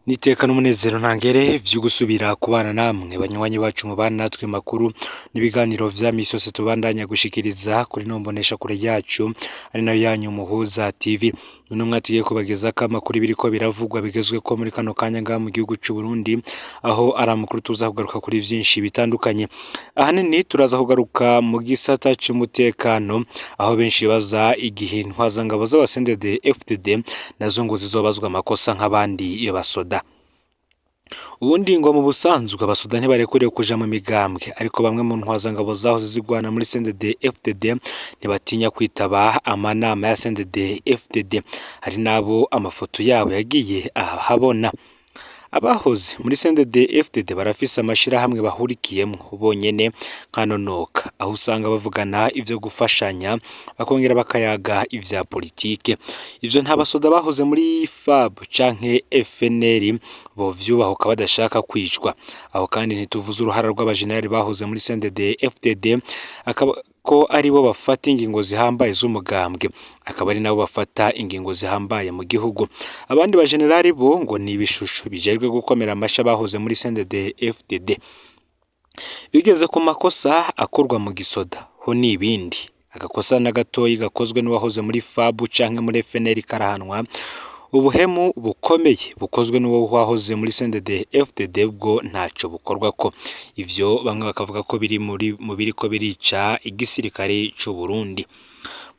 N'iteka n'umunezero ntangere vyo gusubira kubana namwe banywanyi bacu mubana natwe makuru n'ibiganiro vya misi yose tubandanya gushikiriza kuri no mboneshakure yacu ari nayo yanyu Muhuza TV. Uno mwaka tugiye kubagezako amakuru biriko biravugwa bigezweko muri kano kanya ngaha mu gihugu c'u Burundi, aho ari amakuru tuza kugaruka kuri vyinshi bitandukanye. Ahanini turaza kugaruka mu gisata c'umutekano, aho benshi baza igihe intwazangabo z'aba CNDD FDD nazo ngo zizobazwa amakosa nk'abandi basoda. Ubundi ngo mu busanzwe abasoda ntibarekuriwe kuja mu migambwe, ariko bamwe mu ntwazangabo zahoze zigwana muri CNDD FDD ntibatinya kwitaba amanama ya CNDD FDD. Hari n'abo amafoto yabo yagiye ahabona. Abahoze muri CNDD FDD barafise amashirahamwe bahurikiyemwo bonyene nka Nonoka, aho usanga bavugana ivyo gufashanya bakongera bakayaga ivya politike. Ivyo nta basoda bahoze muri FAB canke FNL bovyubahuka badashaka kwicwa. Aho kandi ntituvuze uruhara rw'abajenerali bahoze muri CNDD FDD, akaba ko aribo bafata ingingo zihambaye z'umugambwe, akaba ari nabo bafata ingingo zihambaye mu gihugu. Abandi bajenerali bo ngo ni ibishusho bijejwe gukomera amashi abahoze muri CNDD FDD. Bigeze ku makosa akorwa mu gisoda ho ni ibindi. Agakosa na gatoyi gakozwe n'uwahoze muri FAB canke muri FNL karahanwa. Ubuhemu bukomeye bukozwe n'uwo wahoze muri CNDD FDD bwo ntaco bukorwako. Ivyo bamwe bakavuga ko biri muri mu biriko birica igisirikare c'u Burundi.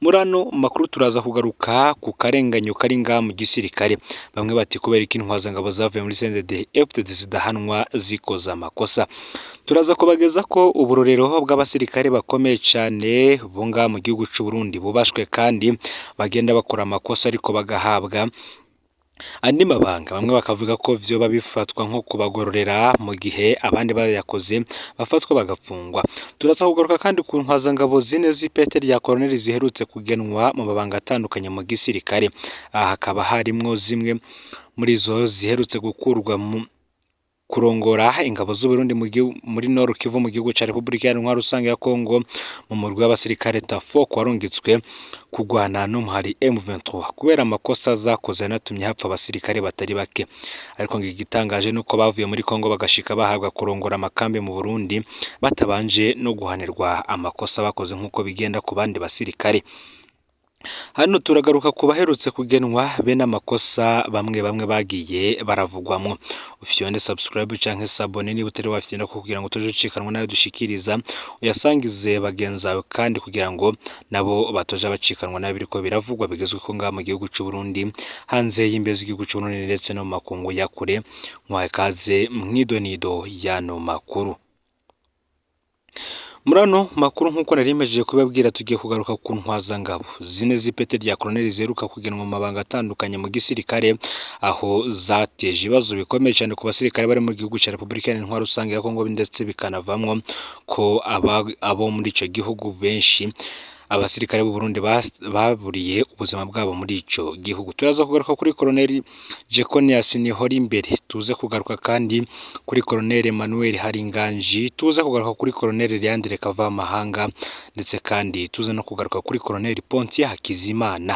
Muri ano makuru turaza kugaruka ku karenganyo kari ngaha mu gisirikare. Bamwe bati kubera ko intwazangabo zavuye muri CNDD FDD zidahanwa zikoze amakosa. Turaza kubageza ko uburorero bw'abasirikare bakomeye cane bo ngaha mu gihugu c'u Burundi bubashwe kandi bagenda bakora amakosa ariko bagahabwa andi mabanga. Bamwe bakavuga ko vyoba bifatwa nko kubagororera, mu gihe abandi bayakoze bafatwa bagafungwa. Turaza kugaruka kandi ku ntwazangabo zine z'ipete rya koloneli ziherutse kugenwa mu mabanga atandukanye mu gisirikare. Aha hakaba harimwo zimwe muri zo ziherutse gukurwa mu kurongora ingabo z'Uburundi muri Nord Kivu mu gihugu ca Republika Iharanira Rusange ya Kongo mu murwi w'abasirikare TAFOC warungitswe kugwana n'umuhari M23 kubera amakosa zakoze yanatumye hapfa abasirikare batari bake. Ariko ngo igitangaje nuko bavuye muri Kongo bagashika bahabwa kurongora amakambi mu Burundi batabanje no guhanirwa amakosa bakoze nk'uko bigenda ku bandi basirikare. Hano turagaruka ku baherutse kugenwa bene amakosa bamwe bamwe bagiye baravugwamwo. Ufyonde subscribe canke s'abonner niba utari wafyonda kugira ngo tuje ucikanwa nayo dushikiriza, uyasangize bagenzi bawe kandi kugira ngo nabo batoja bacikanwa nayo biriko biravugwa bigezweho ngaha mu gihugu c'u Burundi, hanze y'imbibe z'igihugu c'u Burundi ndetse no mu makungu ya kure. Mwahawe ikaze mw'idonido y'ano makuru. Muri ano makuru, nk'uko nari mpejeje kubabwira, tugiye kugaruka ku ntwazangabo zine z'ipete rya koloneli ziheruka kugenwa mu mabanga atandukanye mu gisirikare, aho zateje ibibazo bikomeye cyane ku basirikare bari mu gihugu cya Repubulika Iharanira Rusange ya Kongo, ndetse bikanavamwo ko abo muri ico gihugu benshi, abasirikare b'u Burundi, baburiye ubuzima bwabo muri ico gihugu. Turaza kugaruka kuri Koloneli Jeconias Nihorimbere, tuze kugaruka kandi kuri Koloneli Emmanuel Haringanji, tuze kugaruka kuri Koloneli Leandre Kavamahanga, ndetse kandi tuze no kugaruka kuri Koloneli Pontier Hakizimana.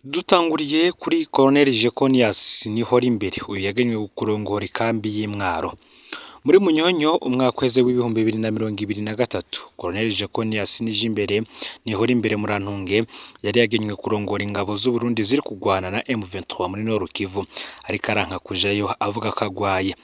Dutanguriye kuri Koloneli Jeconias Nihorimbere, uyu yagenywe kurongora ikambi y'Imwaro. Muri Munyonyo umwaka uheze w'2023, Colonel Jeconias Nijimbere Nihorimbere Murantunge yari yagenywe kurongora ingabo z'u Burundi ziri kugwana na M23 muri Nord Kivu, ariko aranka kujayo avuga ko agwaye.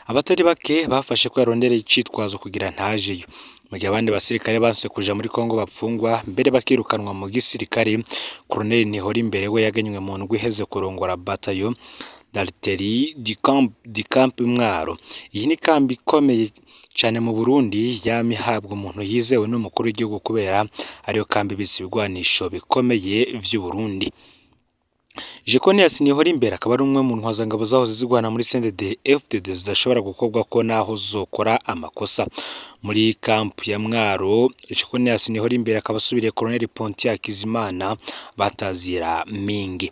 Abatari bake bafashe ko yarondereye icitwazo kugira ntajeyo, mu gihe abandi basirikare banse kuja muri Kongo bapfungwa mbere bakirukanwa mu gisirikare. Colonel Nihorimbere we yagenywe mu ndwi iheze kurongora bataillon d'artillerie du camp Mwaro. Iyi ni kambi ikomeye cane mu Burundi, yama ihabwa umuntu yizewe n'umukuru w'igihugu kubera ariyo kambi ibitse ibigwanisho bikomeye vy'u Burundi. Jeconias Nihorimbere akaba ari umwe mu ntwazangabo zahoze zigwana muri CNDD FDD zidashobora gukorwa ko naho zokora amakosa. Muri camp ya Mwaro, Jeconias Nihorimbere akaba asubiriye Colonel Pontier Hakizimana batazira Mingi.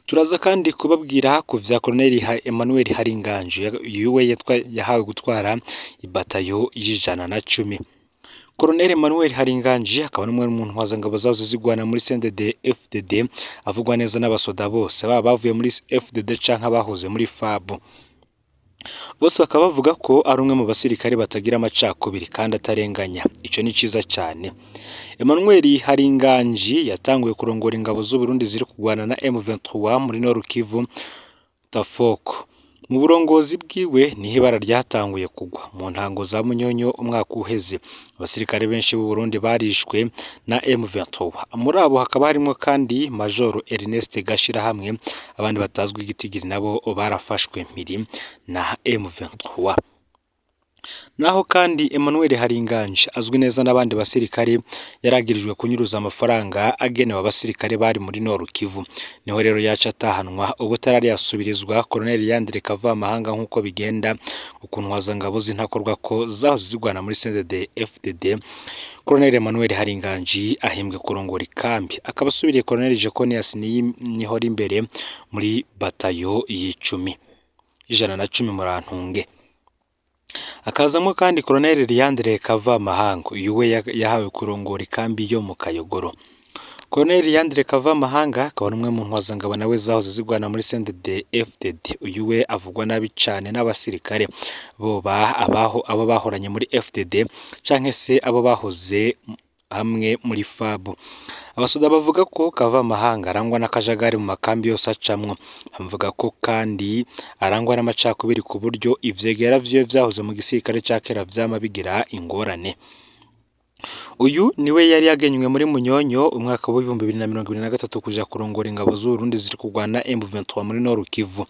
Turaza kandi kubabwira ku vya Colonel Emmanuel Haringanji, yuwe yahawe gutwara ibatayo y'110. Colonel Emmanuel Haringanji akaba n'umwe mu ntwazangabo zahoze zigwana muri CNDD FDD, avugwa neza n'abasoda bose baba bavuye muri FDD canke abahoze muri FAB. Bose bakaba bavuga ko ari umwe mu basirikare batagira amacakubiri kandi atarenganya. Ico ni ciza cane. Emmanuel Haringanji yatanguye kurongora ingabo z'Uburundi ziri kugwana na M23 muri Nord Kivu Tafoko. Mu burongozi bwiwe niho ibara ryatanguye kugwa mu ntango za Munyonyo umwaka uheze. Abasirikare benshi b'u Burundi barishwe na M23. Muri abo hakaba harimwo kandi Major Ernest Gashirahamwe, abandi batazwi igitigiri nabo barafashwe mpiri na M23. Naho kandi Emmanuel Haringanje azwi neza n'abandi basirikare, yaragirijwe kunyuruza amafaranga agenewe abasirikare bari muri Nord Kivu. Niho rero yaca atahanwa ubutarari yasubirizwa Colonel Yandre Kavamahanga nk'uko bigenda ukuntwazangabo z'intakorwa ko zahoze zigwana muri CNDD FDD. Colonel Emmanuel Haringanji ahembwe kurongora ikambi, akaba asubiriye Colonel Jeconias Nihorimbere muri batayo y'icumi 110 Murantunge. Hakazamwo kandi Colonel Leandre Kavamahanga, uyu we yahawe kurongora ikambi yo mu Kayogoro. Colonel Leandre Kavamahanga akaba ari umwe mu ntwazangabo nawe zahoze zigwana muri CNDD FDD. Uyu we avugwa nabi cane n'abasirikare boba abaho abo bahoranye muri FDD canke se abo bahoze hamwe muri FAB. Abasoda bavuga ko Kavamahanga arangwa n'akajagari mu makambi yose acamwo. Bavuga ko kandi arangwa n'amacakubiri ku buryo ivyegera vyiwe vyahoze mu gisirikare ca kera vyama bigira ingorane. Uyu niwe yari yagenywe muri Munyonyo umwaka w'2023 kuja kurongora ingabo z'Uburundi ziri kurwana M23 muri Nord Kivu.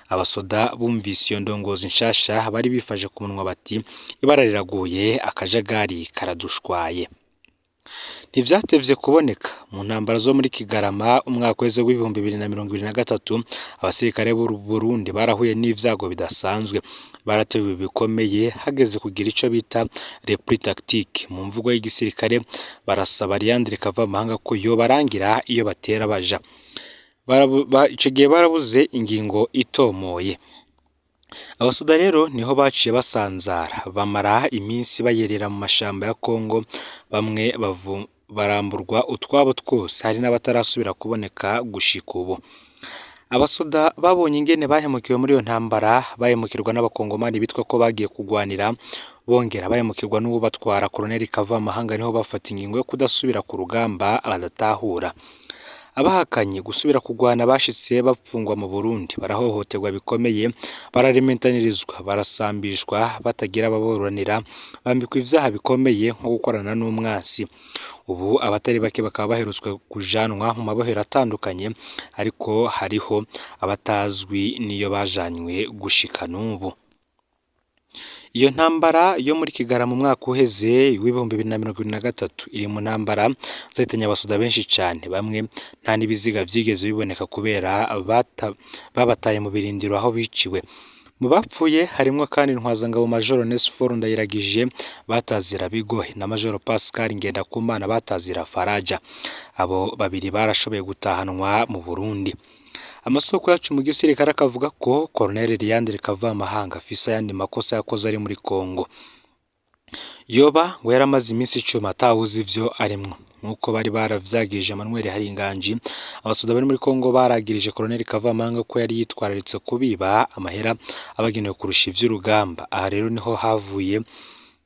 Abasoda bumvise iyo ndongozi nshasha bari bifashe ku munwa bati ibara riraguye, akajagari karadushwaye. Ntivyatevye kuboneka mu ntambara zo muri Kigarama umwaka uheze w'2023, abasirikare b'u Burundi barahuye n'ivyago bidasanzwe. Baratewe bikomeye hageze kugira ico bita repli tactique mu mvugo y'igisirikare, barasaba Leandre Kavamahanga ko yobarangira iyo batera baja. Ico gihe barabuze ingingo itomoye. Abasoda rero niho baciye basanzara, bamara iminsi bayerera mu mashamba ya Kongo, bamwe baramburwa utwabo twose, hari n'abatarasubira kuboneka gushika ubu. Abasoda babonye ingene bahemukiwe muri iyo ntambara, bahemukirwa n'abakongomani bitwa ko bagiye kugwanira, bongera bahemukirwa n'uwubatwara Colonel Kavamahanga, niho bafata ingingo yo kudasubira ku rugamba badatahura. Abahakanye gusubira kugwana bashitse bapfungwa mu Burundi, barahohoterwa bikomeye, bararementanirizwa, barasambishwa batagira ababuranira, bambikwa ivyaha bikomeye nko gukorana n'umwansi. Ubu abatari bake bakaba baherutswe kujanwa mu mabohero atandukanye, ariko hariho abatazwi n'iyo bajanywe gushika n'ubu. Iyo ntambara yo muri Kigarama mu mwaka uheze w'2023 iri mu ntambara zahitanye abasoda benshi cane, bamwe nta n'ibiziga vyigeze biboneka kubera babataye mu birindiro aho biciwe. Mu bapfuye harimwo kandi intwazangabo Major Onesphore Ndayiragije batazira Bigohe na Major Pascal Ngendakumana batazira Faraja. Abo babiri barashoboye gutahanwa mu Burundi. Amasoko yacu mu gisirikare akavuga ko Colonel Leandre Kavamahanga afise ayandi makosa yakoze ari muri Kongo. Yoba ngo yaramaze iminsi 10 atawuzi ivyo arimwo. Nk'uko bari baravyagirije Emmanuel Haringanji, abasoda bari muri Kongo baragirije Colonel Kavamahanga ko yari yitwararitse kubiba amahera abagenewe kurusha ivy'urugamba. Aha rero niho havuye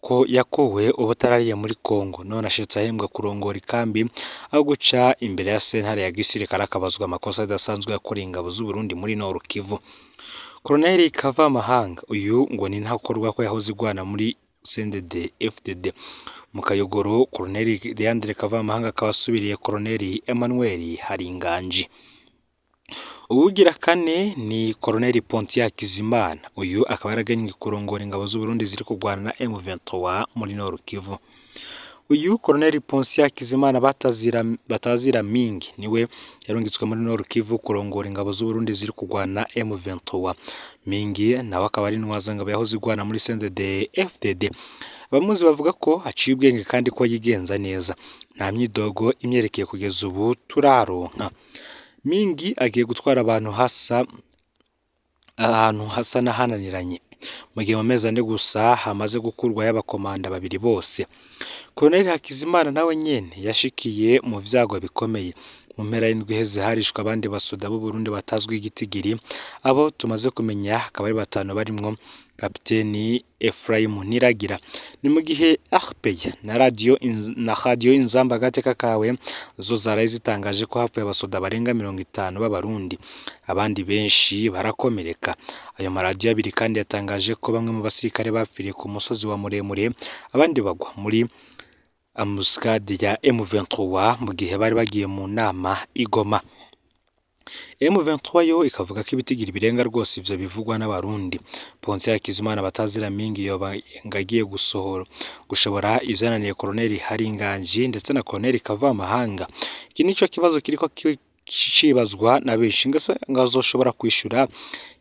ko yakowe ubutarariye muri Kongo, none ashitse ahembwa kurongora ikambi aho guca imbere ya sentare ya gisirikare akabazwa amakosa adasanzwe yakoreye ingabo z'Uburundi muri Nord Kivu. Colonel Kavamahanga uyu ngo ni ntakorwa ko yahoze igwana muri CNDD FDD. Mu Kayogoro, Colonel Leandre Kavamahanga akaba asubiriye Colonel Emmanuel Haringanji. Uwugira kane ni Colonel Pontiac Hakizimana, uyu akaba yaragenywe kurongora ingabo z'Uburundi ziri kurwana na M23 muri Nord Kivu. Uyu Colonel Pontiac Hakizimana batazira Mingi niwe yarungitswe muri Nord Kivu kurongora ingabo z'Uburundi ziri kurwana na M23. Mingi nawe akaba ari intwazangabo yahoze igwana muri CNDD FDD. Abamuzi bavuga ko aciye ubwenge kandi ko yigenza neza, nta myidogo imyerekeye kugeza ubu turaronka. Mingi agiye gutwara abantu hasa ahantu hasa n'ahananiranye. Mu gihe mu mezi 4 gusa hamaze gukurwayo abakomanda babiri bose. Colonel Hakizimana nawe nyene yashikiye mu vyago bikomeye. Mu mpera y'indwi iheze harishwe abandi basoda b'u Burundi batazwi igitigiri, abo tumaze kumenya akaba ari batanu barimwo Kapiteni Ephraim Niragira. Ni mu gihe RPA na Radio Inzamba agateka kawe zo zaraye zitangaje ko hapfuye abasoda barenga 50 b'Abarundi, abandi benshi barakomereka. Ayo maradiyo abiri kandi yatangaje ko bamwe mu basirikare bapfiriye ku musozi wa Muremure, abandi bagwa muri embuscade ya M23 mu gihe bari bagiye mu nama i Goma. M23 yo ikavuga ko ibitigiri birenga rwose ivyo bivugwa n'Abarundi. Ponce Hakizimana batazira mingi yoba agiye gushobora ivyananiye Colonel Haringanji ndetse na Colonel Kavamahanga. Iki nico kibazo kiriko cibazwa na benshi, ngo azoshobora kwishura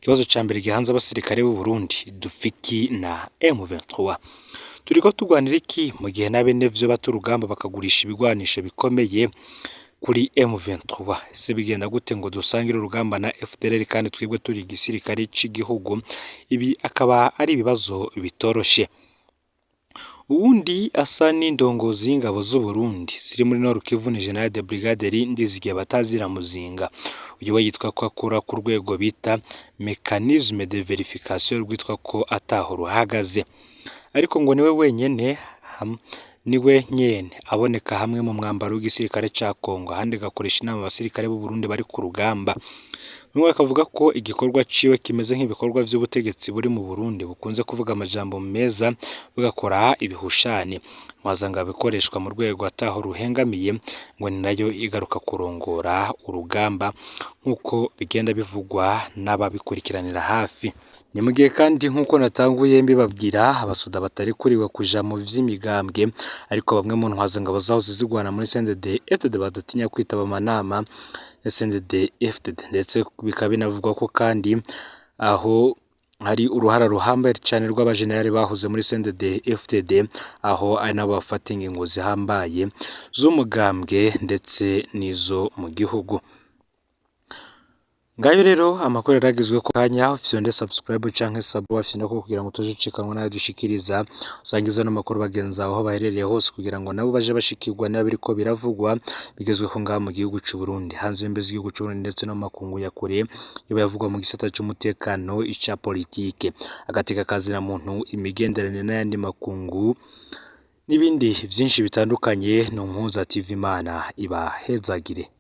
ikibazo ca mbere gihanze abasirikare b'u Burundi dufiki na M23. Turiko turwanira iki mu gihe na bene vyo bata urugamba bakagurisha ibigwanisho bikomeye kuri M23? Ese bigenda gute ngo dusangire urugamba na FDLR kandi twebwe turi igisirikare c'igihugu? Ibi akaba ari ibibazo bitoroshe. Uwundi asa n'indongozi y'ingabo z'u Burundi ziri muri Nord Kivu ni General de Brigade Ndizigiye batazira Muzinga. Uyu we yitwa ko akora ku rwego bita Mécanisme de Verification rwitwa ko ataho ruhagaze, ariko ngo niwe wenyene niwe nyene aboneka hamwe mu mwambaro w'igisirikare ca Congo, ahandi agakoresha inama abasirikare b'u Burundi bari ku rugamba. Bamwe bakavuga ko igikorwa ciwe kimeze nk'ibikorwa vy'ubutegetsi buri mu Burundi bukunze kuvuga amajambo meza bugakora ibihushane, ngo bikoreshwa mu rwego ataho ruhengamiye, ngo ni nayo igaruka kurongora urugamba nk'uko bigenda bivugwa n'ababikurikiranira hafi. Ni mu gihe kandi nk'uko natanguye mbibabwira, abasoda batarekuriwe kuja mu vy'imigambwe, ariko bamwe mu ntwazangabo zahoze zigwana muri CNDD FDD badatinya kwitaba amanama ya CNDD FDD, ndetse bikaba binavugwa ko kandi aho hari uruhara ruhambaye cane rw'abajenerali bahoze muri CNDD FDD, aho ari nabo bafata ingingo zihambaye z'umugambwe ndetse n'izo mu gihugu. Ngayo rero amakuru yaragizwe ko kanya, fyonde subscribe canke sub wafyonda ko kugira ngo tujucikanwa nayo dushikiriza, usangiza no makuru bagenzi aho baherereye hose kugira ngo nabo baje bashikirwa niba biriko biravugwa bigezweho ngaha mu gihugu c'u Burundi, hanze y'imbibe z'igihugu c'u Burundi ndetse no mu makungu ya kure, yoba yavugwa mu gisata c'umutekano, ica politike, agateka kazina muntu, imigenderanire n'ayandi makungu n'ibindi vyinshi bitandukanye. Ni Umuhuza TV, Imana ibahezagire.